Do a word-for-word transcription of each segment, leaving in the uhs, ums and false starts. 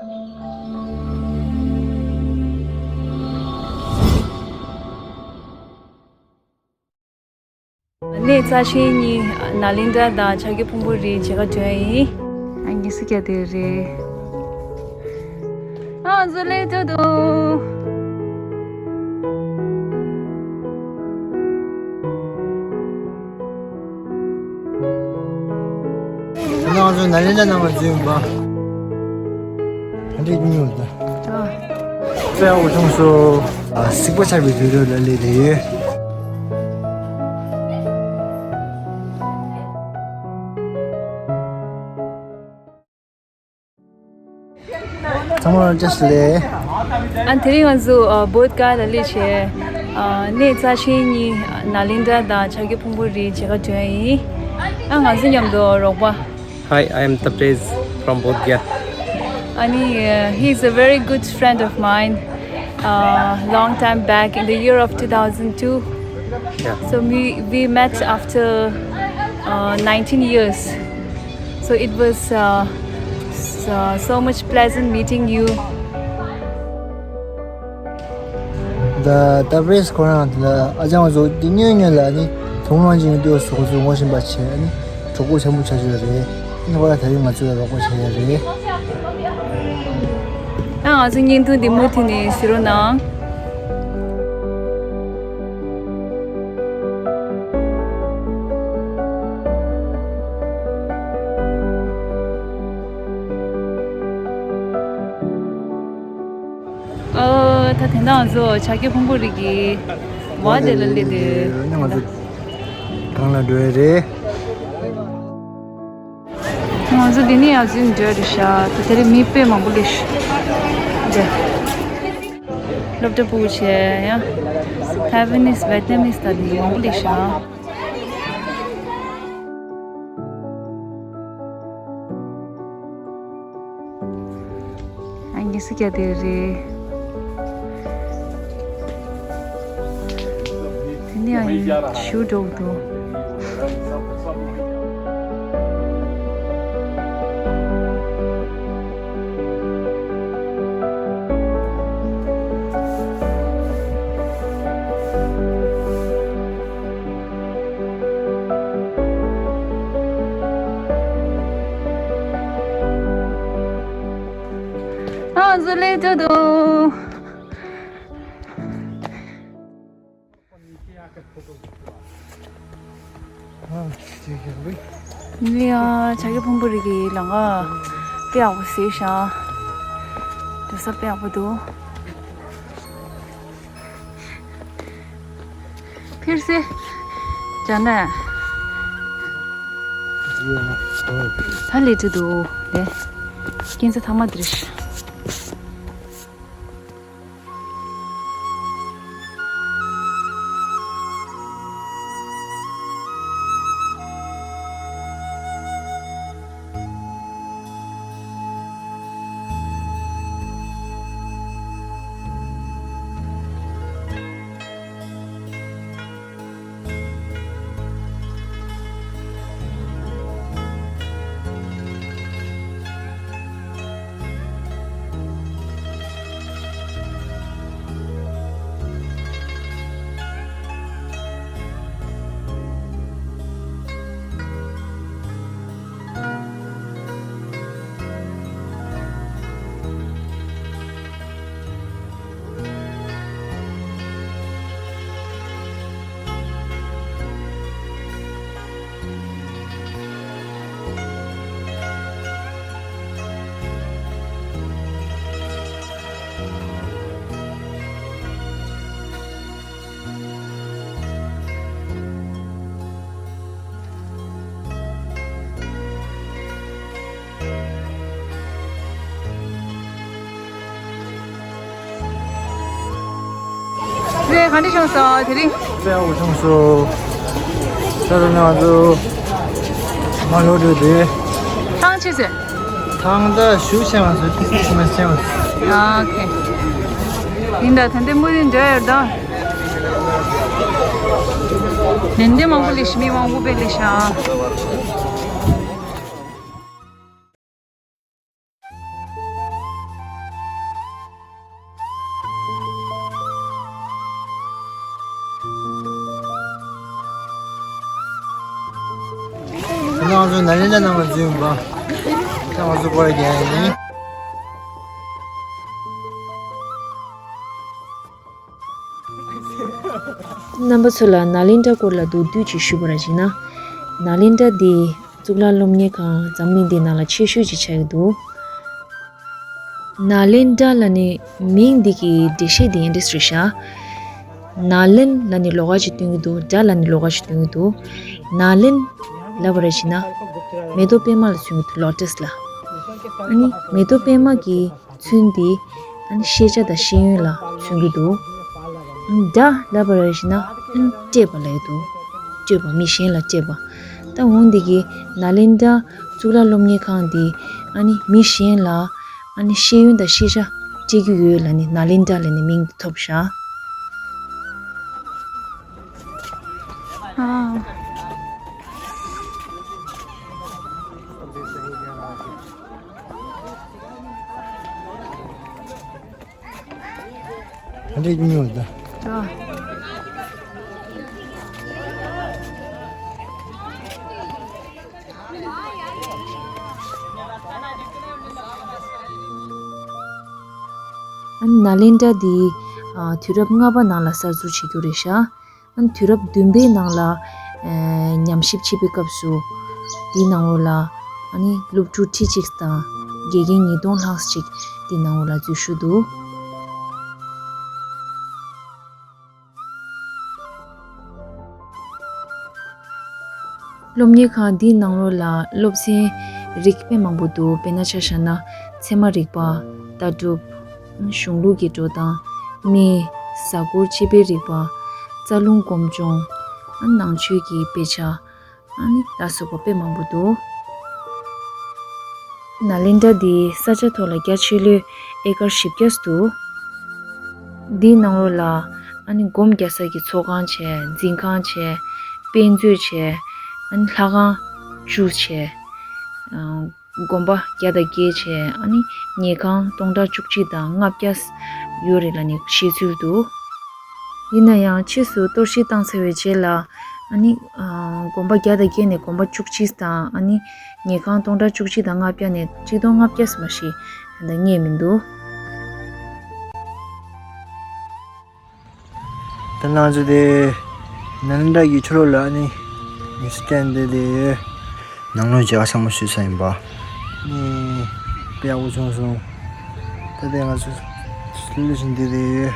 གནས་རྩ་ཆེན་གཉིས་ནཱ་ལེནྡྲ་དང་ཕྱག་རྒྱ་ཕུན་པོ་རི་མཇལ་ཁ་འགྲོ་ཡ་ཡིན། ཨ་ངེས་སུ་རྒྱ་དེ་རེད། ཨ་ཟོ་ལེ་ཏོ་དོ། ང་ཚོ་ནཱ་ལེནྡྲ་ནང་ལ་འཛུལ་ཡོང་པ། ཧ་འདྲེ་ཉུང་ད། ཨ། དཔེ་ཡག་པོ་བྱུང་སོང་། ཨ། གཟིགས་པ་ཆགས་པའི་དུས་ཚོད་ལ་སླེབས་བསྡད་ཡོད། ཚང་མ་ལ་བཀྲ་ཤིས་བདེ་ལེགས། ཨ། དེ་རིང་ང་ཚོ་ཨ་བོད་ག་ལ་སླེབས་བྱས། ཨ། གནས་རྩ་ཆེན་གཉིས་ནཱ་ལེནྡྲ་དང་ཕྱག་རྒྱ་ཕུན་པོ་རི་མཇལ་ཁ་འགྲོ་ཡ་ཡིན། ཨ། ང་ཚོ་མཉམ་དུ་རོགས་པ། Hi, I am Tabrez from Bodh Gaya. And he, uh, he is a very good friend of mine. Uh, long time back in the year of two thousand two. Yeah. So we, we met after uh, nineteen years. So it was uh, so, so much pleasant meeting you. ད་ཏ་བེས་ཁོ་རང་ལ་ཨ་ཅང་བཟོ་དེ་ཉོས་ཉོས་ལ་ནི་ཐུགས་སྣང་ཅིག་ཡོད་དུས་སོ་སོ་ངོ་ཤེས་པ་བྱས་ནི་གྲོགས་པོ་ཆེན་པོ་ཆགས་ཀྱི་རེད། ཨ་ནི་ཁོ་རང་ད་རིང་ང་ཚོ་ལ་རོགས་པ་བྱས་ཡ་རེད། ཨ་ང་ཚོ་བརྙན་ཐུང་འདི་མུ་མཐུད་ནས་གཟིགས་རོགས་གནང་། ཨོ། ད་དེ་ནང་ཚོ་ཕྱག་རྒྱ་ཕུན་པོ་རི་གི་བ་དེ་ལ་སླེབས་ཏེ། ང་ཚོ་གང་ལ་འགྲོ་ཡ་རེད། ང་ཚོ་འདི་ནས་ཡར་འཛུལ་འགྲོ་རེད་ཤག་ད་དེ་རིང་མི་དཔེ་མང་པོ་སླེབས་ཤག་འདི་སློབ་གྲྭ་ཕྲུ་གུ་བྱས་ཡང་Taiwanese, Vietnamese དང་མི་མང་པོ་སླེབས་ཤག་ཨ་ངེས་སུ་རྒྱ་དེ་རེད། དེ་ནས་ཨ་ཡིན་ཞུ་འགྲོ་འདུག་ཨ་ཟོ་ལེ་ཏོ་དོ། ཨ་ཅེ་ཡ་བི། ནི་ཡ་ཕྱག་རྒྱ་ཕུན་པོ་རི་གི་ལམ་ཁ་དཔེ་ཡག་པོ་བཟོས་ཤག་འགྲོ་ས་དཔེ་ཡག་པོ་འདུག་ཕིར་སེ། ཇ་ན། ད་ལས་ཀྱི་འདུག་ལས། སྐྱིན་ཚ་ཐ་མ་དེ་རེད། རེད། ག་འདྲ་བྱུང་སོང་དེ་རིང་། དཔེ་ཡག་པོ་བྱུང་སོང་། ད་དུང་ང་ཚོ་མར་ལོག་འགྲོ་དེ། ཐང་ཆད་ཟེར། ཐང་ད་ཞུ་ཆེ་མ་སོང་། ཏི་སི་ཆེ་མ་ཆེ་མ། ཨ་ཨོ་ཁེ། ཡིན་ད་ད་འདི་མུ་རིན་འདྲ་ཡོད་ད། ནན་ཏན་མང་པོ་ལས་ཤི་མི་མང་པོ་དཔེ་ལས་ཤ། ནཱ་ལེནྡྲ་ནང་ལ་འཛུལ་ཡོང་པ། ད་ང་ཚོ་སྐོར་ར་རྒྱག་ཡ་ཡིན། རྣམ་པ་ཚོ་ལ་ནཱ་ལེནྡྲ་སྐོར་ལ་མདོར་བསྡུས་ཅིག་ཞུ་བ་ར་བྱས་ན། ནཱ་ལེནྡྲ་འདི་གཙུག་ལག་སློབ་གཉེར་ཁང་འཛམ་གླིང་འདིའི་ནང་ལ་ཆེ་ཤོས་ཅིག་ཆགས་ཀྱི་འདུག་ནཱ་ལེནྡྲ་ལབ་ནས་མིང་འདི་གི་འགྲེལ་བཤད་འདི་འདི་འདྲས་རེད་ཤག་ནཱ་ལེན་ལབ་ནས་ལོགས་ཀ་ཅིག་སྟོན་གྱི་འདུག་སྒྲ་ལབ་ནས་ལོགས་ཀ་ཅིག་སྟོན་གྱི་འདུག་ནཱ་ལེན་ལབ་པ་ར་བྱས་ན་མེ་ཏོག་པད་མ་ལ་མཚོན་གྱི་འདུག་ལོ་ཊས་ལ། ཨ་ནི་མེ་ཏོག་པད་མ་གི་ཚོན་འདི་ཨ་ནི་ཤེས་བྱ་དང་ཤེས་ཡོན་ལ་མཚོན་གྱི་འདུག་སྒྲ་ལབ་པ་ར་བྱས་ན་ཨ་ནི་སྤྲད་པ་ལབ་ཀྱི་འདུག་སྤྲད་པ། མི་གཞན་ལ་སྤྲད་པ། ད་འོ་འདི་གི་ནཱ་ལེནྡྲ་གཙུག་ལག་སློབ་གཉེར་ཁང་འདི་ཨ་ནི་མི་གཞན་ལ་ཨ་ནི་ཤེས་ཡོན་དང་ཤེས་བྱ་སྤྲད་ཀྱི་ཡོད་ལབ་ནས་ནཱ་ལེནྡྲ་ལབ་ནས་མིང་འདི་ཐོབ་ཤག་ཨ། འདི་ཉོ་ད། ཨ། ཨ་ནི་ནཱ་ལེནྡྲ་འདི་ཨ་དུས་རབས་ལྔ་པ་ནང་ལ་གསར་འཛུགས་བྱེད་རྒྱུ་རེད་ཤག་ཨ་ནི་དུས་རབས་བདུན་པའི་ནང་ལ་ཨ་ཉམས་ཞིབ་བྱེད་པའི་སྐབས་སུ་འདིའི་ནང་ལོགས་ལ་ཨ་ནི་སློབ་ཕྲུག་ཁྲི་གཅིག་དང་དགེ་རྒན་ཉིས་སྟོང་ལྷག་ཅིག་འདིའི་ནང་ལོགས་ལ་འཛུལ་ཞུགས་འདུག་སློབ་གཉེར་ཁང་འདིའི་ནང་ལོགས་ལ་སློབ་ཚན་རིགས་དཔེ་མང་པོ་འདུག་དཔེར་ན་ཆ་བཞག་ན་ཚད་མ་རིག་པ། ལྟ་གྲུབ། གཞུང་ལུགས་ཀྱི་འགྲོ་སྟངས། སྨན། གཟའ་འཁོར་དཔྱད་པའི་རིག་པ། རྩ་རླུང་སྒོམ་སྦྱོང་། ནང་ཆོས་ཀྱི་དཔེ་ཆ། ཨ་ནི་ལ་སོགས་པ་དཔེ་མང་པོ་འདུག་ནཱ་ལེནྡྲ་འདི་ས་ཆ་ཐོག་ལ་རྒྱ་ཆེ་ལོས་ཨེ་ཀར་བཞི་བརྒྱ་འདུག་འདིའི་ནང་ལོགས་ལ་ཨ་ནི་སྒོམ་རྒྱག་ས་ཀྱི་ཚོགས་ཁང་བྱས། འཛིན་ཁང་བྱས། དཔེ་མཛོད་བྱས། ཨ་ནི་ལྷ་ཁང་བཅུ་བྱས། ཨ་དགོན་པ་བརྒྱ་དང་བརྒྱད་བྱས། ཨ་ནི་ཉལ་ཁང་སྟོང་ཕྲག་བཅུ་གཅིག་དང་ལྔ་བརྒྱ་ཡོད་རེད་ལབ་ནས་བཤད་ཚུལ་འདུག་ཡིན་ན་ཡང་ཕྱིས་སུ་གཏོར་བཤིག་བཏང་ཚར་བའི་རྗེས་ལ་ཨ་ནི་ཨ་དགོན་པ་བརྒྱ་དང་བརྒྱད་ནས་དགོན་པ་བཅུ་གཅིག་དང་ཨ་ནི་ཉལ་ཁང་སྟོང་ཕྲག་བཅུ་གཅིག་དང་ལྔ་བརྒྱ་ནས་ཆིག་སྟོང་ལྔ་བརྒྱ་ཙམ་ཞིག་ད་རྙེད་མི་འདུག་ད་ང་ཚོ་དེ་ནཱ་ལེནྡྲ་གི་ཕྱི་ལོགས་ལ་ཨ་ནི་མི་སི་ཊེན་དེ་དེ་ཡོད། ནང་ལོགས་མཇལ་ཁ་ཚང་མ་ཞུས་ཚར་ཡིན་པ། ནི་དཔེ་ཡག་པོ་བྱུང་སོང་། ད་དེ་ང་ཚོ་སོ་ལུ་ཤིན་དེ་དེ་ཡོད།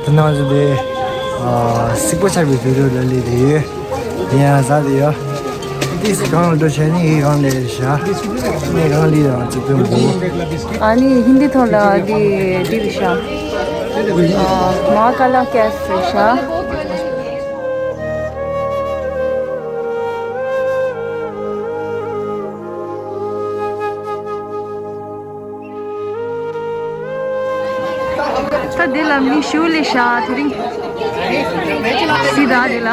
ད་ནང་ཚོ་དེ་ཨ་སིག་པ་ཆགས་པའི་བི་ཌིའོ་ལ་ལས་དེ་ཡོད། ཡང་ཟ་དེ་ཡོད། དེ་སི་གང་ལ་འགྲོ་བྱས་ནི་ཡི་གང་ལས་ཤ། ནི་གང་ལས་རང་ཚོ་དོན་གོ། ཨ་ནི་ཧིན་དི་ཐོག་ལ་དེ་དེ་རེད་ཤག་ཨ་མ་ཧ་ཀ་ལ་ཀེབ་རེད་ཤག་ད་འདི་ལ་མི་ཞུ་ལེ་ཤ་དེ་རིང་སི་ད་འདི་ལ།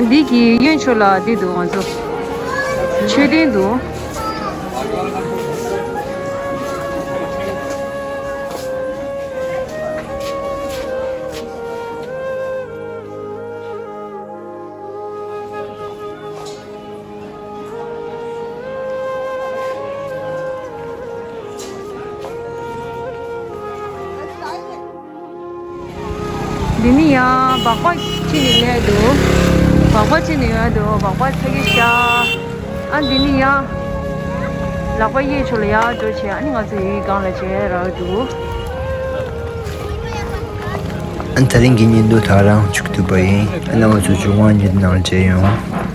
འདི་གི་གཡོན་ཕྱོགས་ལ་འདི་འདུག་ང་ཚོ་མཆོད་རྟེན་འདུག་འདི་ནི་ཡང་སྦག་སྦག་ཅིག་ནི་སླེབས་འདུག་སྦག་སྦག་ཅིག་ནི་ཡོད་འདུག་སྦག་སྦག་ཚ་གི་ཤ། ཨ་འདི་ནི་ཡང་ལག་པ་གཡས་ཕྱོགས་ལ་ཡར་འགྲོ་བྱས། ཨ་ནི་ང་ཚོ་ཡུལ་སྒང་ལ་བྱས་རག་འདུག་ཨ་ད་རིང་གི་ཉིན་དུ་ད་རང་ཆུག་ཐུབ་པ་ཡིན། ཨ་ནི་ང་ཚོ་བཅོ་ལྔ་ཉིན་ནང་མཇལ་ཡོང་།